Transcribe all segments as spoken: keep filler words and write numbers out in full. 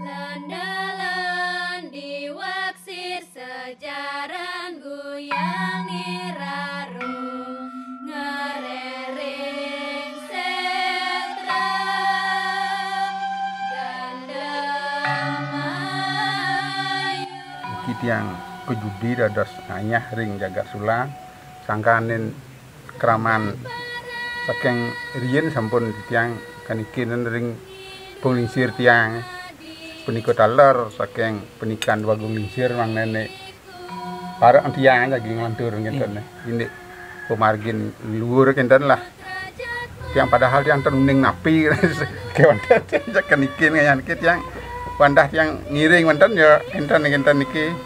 Andalan diwaksir sejaran guyang niraro ngerering setra gandamayu. Iki tiang kejudi dados ngayah ring jagat Sulan, sangkaning kraman saking riyin sampun titiang kanikin ring panglingsir tiang. Punika taler saking panikan Dwagung Lingsir mangdane para tiang jagi nglantur ngenten. Indik pamargin luhur kenten lah. Tiang padahal tiang ten uning napi kewanten tiang kanikin ngayan ke tiang wandah tiang ngiring wenten ya kenten kenten niki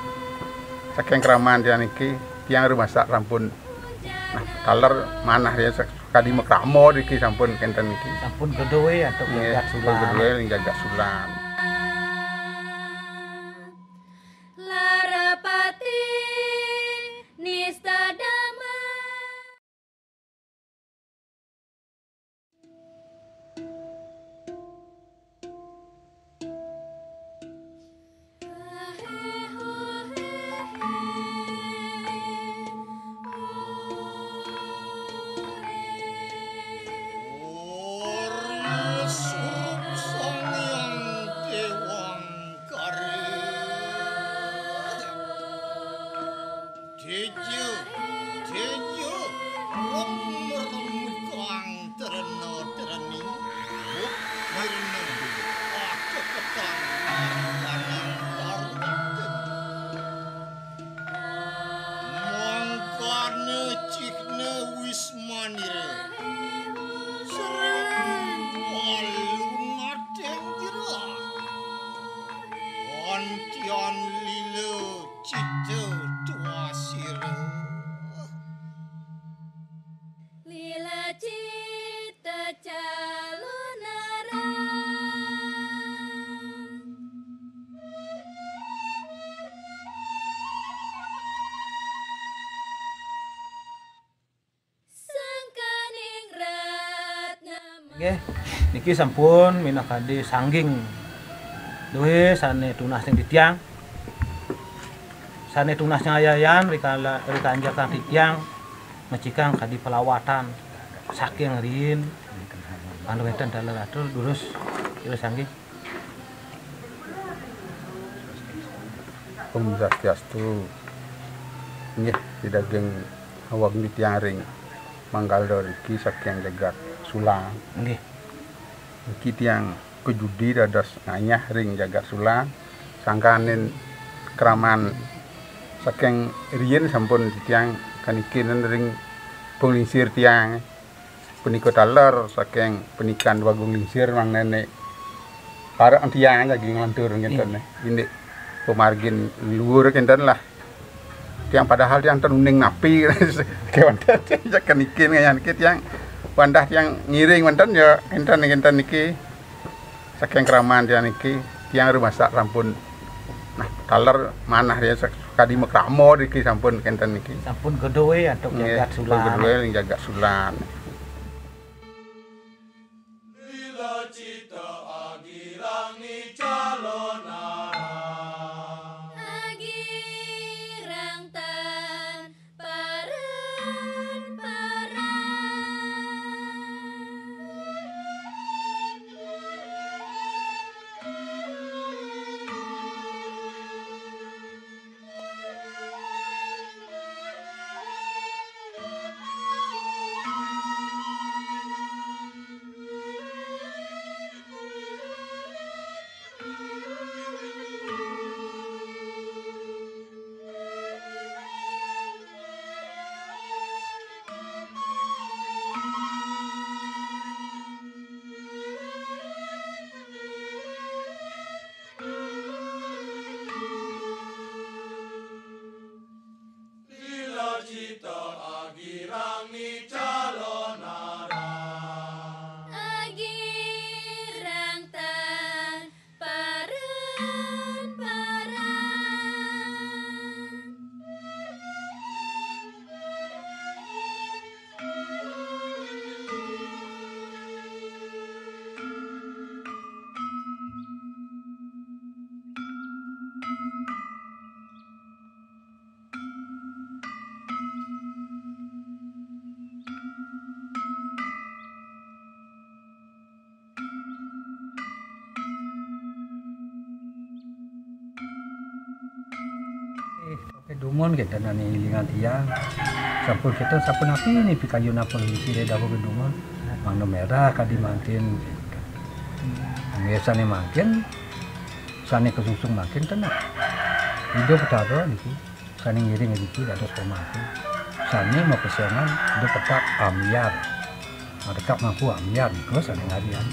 saking kraman tiang niki tiang rumasa sampun Nah, taler manah ya kadi makrama niki sampun kenten niki. Sampun gedoe antuk nggih, jagat Sulan. Gedoe ning jagat Sulan. Larapati nista dama. Teja, teja, remrem kang terena tereni, buk mirna, akeketan, kanang tarweten. Mangkana cihna wismanira, sering alun ateng girah. Antian lila cita tuasira. Lila cita calonara. Sangkaning ratna. Nggih, niki sampun minakadi sangging duwe sane tunas ring titiang. Sane tunas nyayayan rikala, rikanjekang titiang mecikang kadi pelawatan saking riin. Anu wenten dalam atur durus ira sangging. Om Swastiastu. Nggih, ida daging awak niki tiang ring Manggalda riki saking jagat Sulang. Nggih. Niki tiang kejudi dados ngayah ring jagat Sulang. Sangkaning kraman saking riin sampun tiang kanikin ring panglingsir tiang. Punika taler saking panikan Dwagung Lingsir mangdane para tiang jagi nglantur ngenten. Indik pamargin luhur kenten lah. Tiang padahal tiang ten uning napi kewanten tiang kanikin ngayan ke tiang wandah tiang ngiring wenten ya kenten kenten niki. Saking kraman tiang niki, tiang rumasa sampun nah taler manah ya kadi makrama niki sampun kenten niki. Sampun gedoe antuk nggih, jagat Sulan. Sampun gedoe ning jagat Sulan. Lila cita agirang ni calonara. Agirang tan paran-paran. Dumun kita nani ilingan tiang. Sampun kita sampun api ni pikayun apa isi dawuh dumun. Mangda merah kadi mangkin. Biasane mangkin, sane kasusun mangkin tenang. Ida Betara niki, sane ngiring niki dados pemangku. Sane mapesengan Ida Petaka Ambyar. Nah, Petaka Mangku Ambyar nika sane ngarian.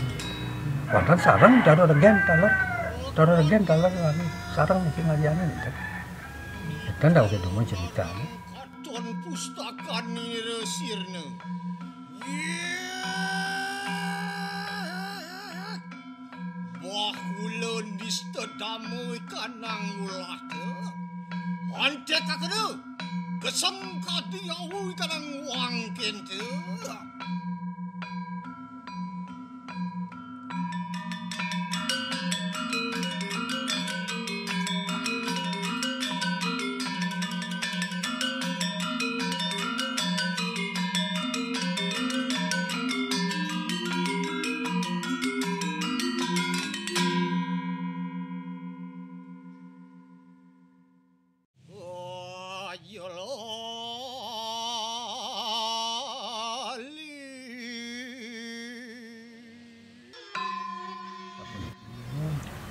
Wonten sareng Betara Regen taler. Betara Regen taler lagi. Sareng niki ngarian niki. Enten dawuh dumun ceritane. Katon pustakan nira sirna. Bahula nista dama kanang ulata. Antek kakena. Geseng kadi awu kanang wangkenta.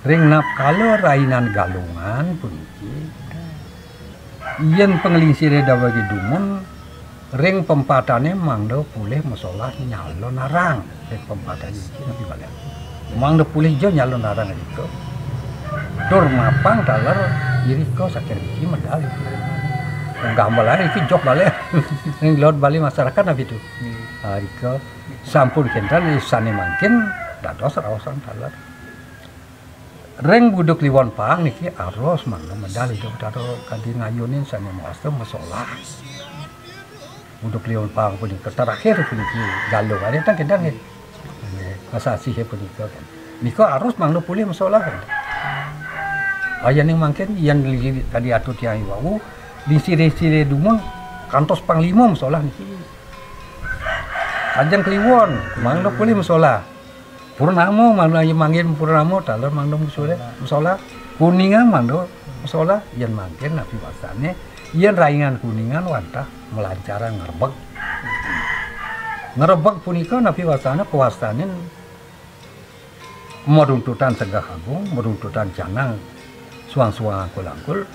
Ring napkala rainan Galungan puniki, yen panglingsire dawuh dumun, ring pempatane mangda polih masolah nyalon arang. Ring pempatane iki napi balen. Mangda polih ja nyalon arang irika. Tur mapang taler irika saking iki medal iki. Gambalan iki joh balen. Ring laut Bali masyarakat napi tu. Ah, irika sampun kenten sane mangkin dados raosan taler. Ring Buda Kliwon Pahang niki arus mangda medal Ida Betara kadi ngayunin sane mawasta masolah. Buda Kliwon Pahang punika terakhir puniki Galungan, enten kenten nggih. Nggih, kasasih punika kan. Nika arus mangda polih masolah kan. Ayaning mangkin yen li-, tadi atur tiang wau, di sire-sire dumun kantos panglima masolah niki. Ajeng Kliwon mangda polih masolah. Purnama mangda, yen mangkin Purnama taler mangda masolah, masolah. Kuningan mangda masolah, yen mangkin napi wastane, yen rainan Kuningan wantah malancaran ngrebeg. Ngrebeg punika napi wastane, kawastanin maruntutan Segeh Agung, maruntutan Canang, suang-suang angkul-angkul,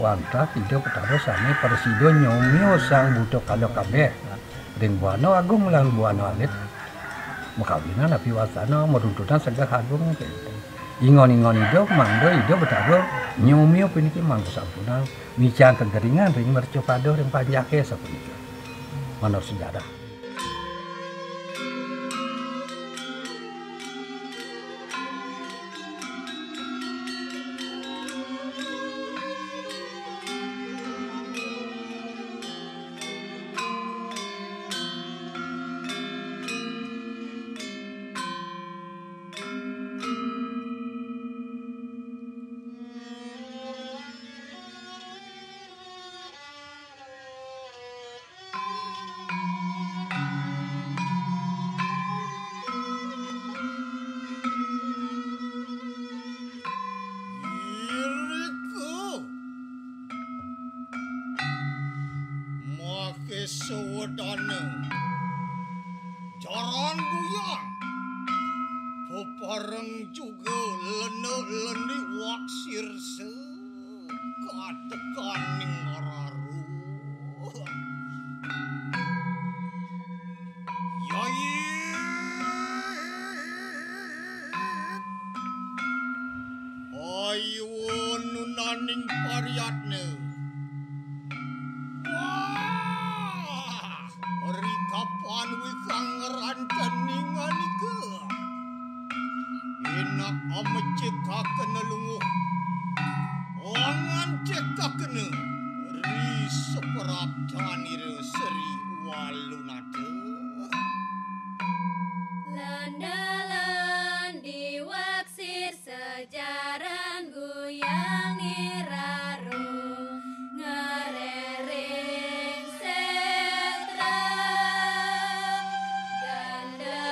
wantah Ida Betara sane prasida nyomia Sang Buta Kala kabeh ring buana agung lan buana alit. Makawinan napi wastane maruntutan Segeh Agung. Ingon-ingon Ida mangda Ida Betara nyomia puniki mangda sampunang micang kageringan ring mercapada ring panjake sapunika. Manut sejarah. Irika make sawedana jaran guyang, pepareng juga lena-leni waksirsa. Katekaning raruh. Yait ayu nunaning pariatna. Wah! Rikapan wikang ngrantening anika. Enak amecikakena lunguh. Angantikakena ri sapraptanira Sri Walunata. Landalan diwaksir sejaran guyang niraro. Ngerering setra gandamayu.